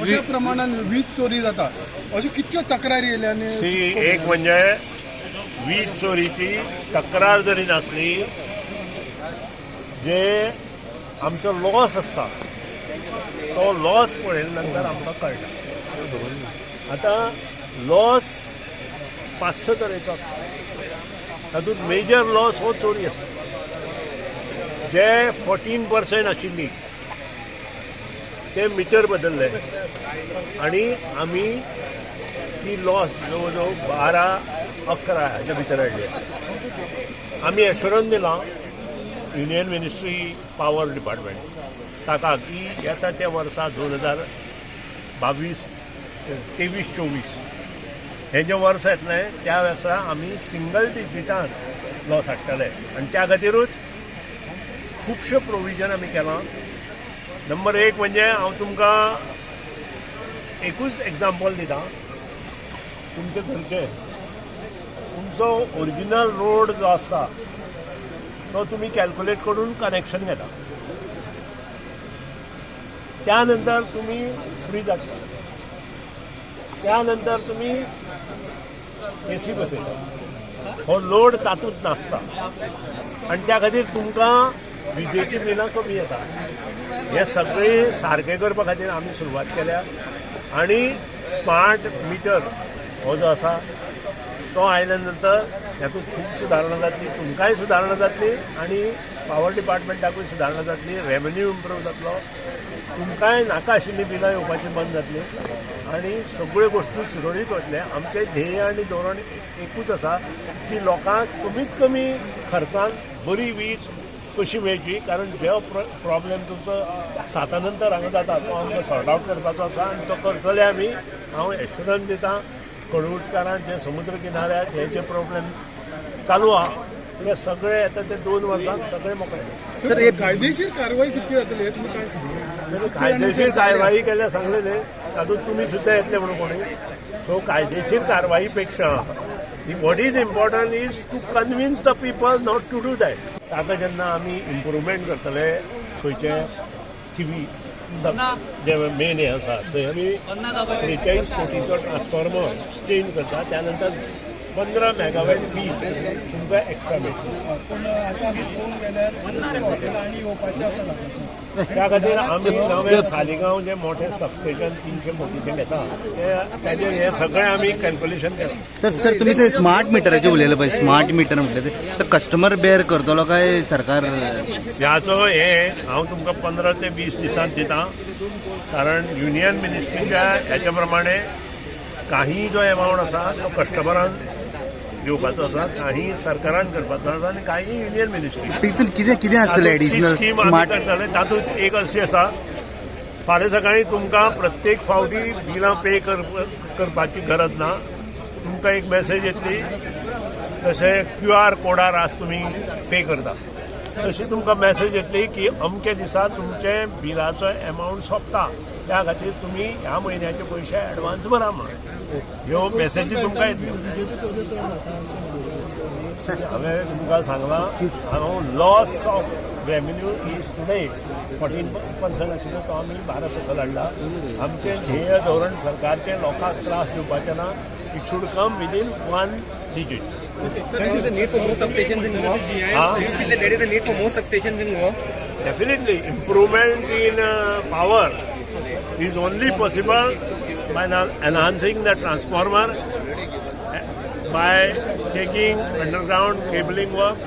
मोठ्या प्रमाणात वीज चोरी जाता, अश्यो कितक्यो तक्रारी येयल्या आनी सी, एक म्हणजे वीज चोरीची तक्रार जरी नासली, जे आमचो लॉस आसता तो लॉस पळयल्या नंतर आमकां कळटा. आतां लॉस 500 तरेचो आसता, तातूंत मेजर लॉस हो चोरी आसता. जे 14% आशिल्ली ते मिटर बदलले आनी आमी ती लॉस जवळ जवळ 12-11 हाच्या भितर हाडली. आमी एश्योरन्स दिलां युनियन मिनिस्ट्री पावर डिपार्टमेंट ताका की येता त्या वर्सा 2022, 23, 24 हें जें वर्स येतलें त्या वर्सा आमी सिंगल डिजिटान लॉस हाडटले आनी त्या खातीरूच खुबशे प्रोविजन आमी केलां. नंबर 1 म्हणजे हांव तुमकां एकूच एग्जाम्पल दिता. तुमचे घरचे तुमचो ओरिजिनल रोड जो आसता तो तुमी कॅल्कुलेट करून कनेक्शन घेता, त्या नंतर तुमी फ्रीज हाडटा, त्या नंतर तुमी एसी बसयता. हो लोड तातूंत नासता आनी त्या खातीर तुमकां विजेची बिलां कमी येता. हे सगळें सारकें करपा खातीर आमी सुरवात केल्या आनी स्मार्ट मिटर हो जो आसा तो आयल्या नंतर हातूंत खूब सुदारणा जातली, तुमकांय सुदारणा जातली आनी पावर डिपार्टमेंटाकूय सुदारणा जातली, रेवेन्यू इम्प्रूव जातलो, तुमकांय नाका आशिल्लीं बिलां येवपाचीं बंद जातली आनी सगळ्यो गोश्टी सुरळीत वतले. आमचें ध्येय आनी धोरण एकूच आसा की लोकांक कमीत कमी खर्चान बरी वीज कशी मेळची, कारण जो प्रॉब्लेम तुमचो 7 नंतर हांगा जाता तो आमकां सॉर्ट आवट करपाचो आसा आनी तो करतले आमी. हांव एश्योरन्स दिता कळवुटकारांक जे समुद्र किनाऱ्यार हे जे प्रॉब्लेम चालू आहा ते सगळे येता ते 2 वर्सांत सगळे मोकळे. सर, हे कायदेशीर कारवाई कितकी जातली हे तुमी काय सांगता? कायदेशीर कारवाई केल्यार सांगले न्ही, तातूंत तुमी सुद्दां येतले म्हणून कोणी. सो कायदेशीर कारवाई पेक्षा what is important is to convince the people not to do that. ताका जेन्ना आमी इम्प्रुवमेंट करतले खंयचे थिवी जे मेन हें आसा थंय आमी 43 कोटीचो ट्रान्सफॉर्मर चेंज करता, त्या नंतर 15 मेगावॅट वीज तुमकां एक्स्ट्रा मेळटली. पूण आतां आमी पळोवंक गेल्यार हॉटेलां आनी येवपाचें आसा. त्या खातीर आमी नवें सालिगांव जें मोठें सबस्टेशन 300 कोटीचें घेता ताजेर हें सगळें आमी कॅल्कुलेशन केलां. सर सर तुम्ही ते स्मार्ट मिटराचे उलयले पळय, स्मार्ट मिटर म्हटलें ते कस्टमर बेअर करतलो काय सरकार? ह्याचो हें हांव तुमकां 15 ते 20 दिसांत दिता, कारण युनियन मिनिस्ट्रीच्या हेच्या प्रमाणे काही जो एमावंट आसा तो कस्टमरान दिवपाचो आसा, काही सरकारान करपाचो आसा आनी काही युनियन मिनिस्ट्री. तितून कितें कितें आसतलें एडिशनल स्मार्ट? करताले तातूंत एक अशी आसा, फाल्यां सकाळीं तुमकां प्रत्येक फावटी बिलां पे करपाची गरज ना. तुमकां एक मॅसेज येतली, जशें क्यू आर कोडार आज तुमी पे करता तशी तुमकां मॅसेज येतली की अमके दिसा तुमचे बिलाचो एमावंट सोंपता, त्या खातीर तुमी ह्या म्हयन्याचे पयशे एडवान्स भरा म्हणून ह्यो मॅसेजी तुमकां येतल्यो. हांवें तुमकां सांगलां, हांव loss of revenue is today 14% आशिल्लो तो आमी 12 सकयल हाडला. आमचें ध्येय धोरण सरकारचें लोकांक त्रास दिवपाचें ना. It should come within 1 digit. Sir, there is a need for more substations in Goa. Huh? Do you feel that there is a need for more substations in Goa? Definitely, improvement in power is only possible by enhancing the transformer, by taking underground cabling work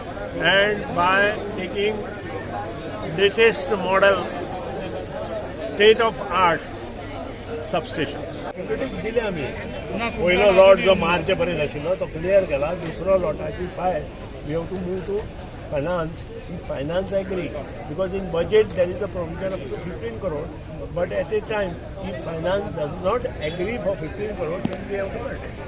and by taking latest model state of art substation. दिले आमी. पयलो lot जो मार्चे पर्यंत आशिल्लो तो clear केला. दुसरो लॉटाची file we have to move to finance. If finance agree, because in budget there is a provision up to 15 crore, but at a time if finance does not agree for 15 crore, then we have to cut.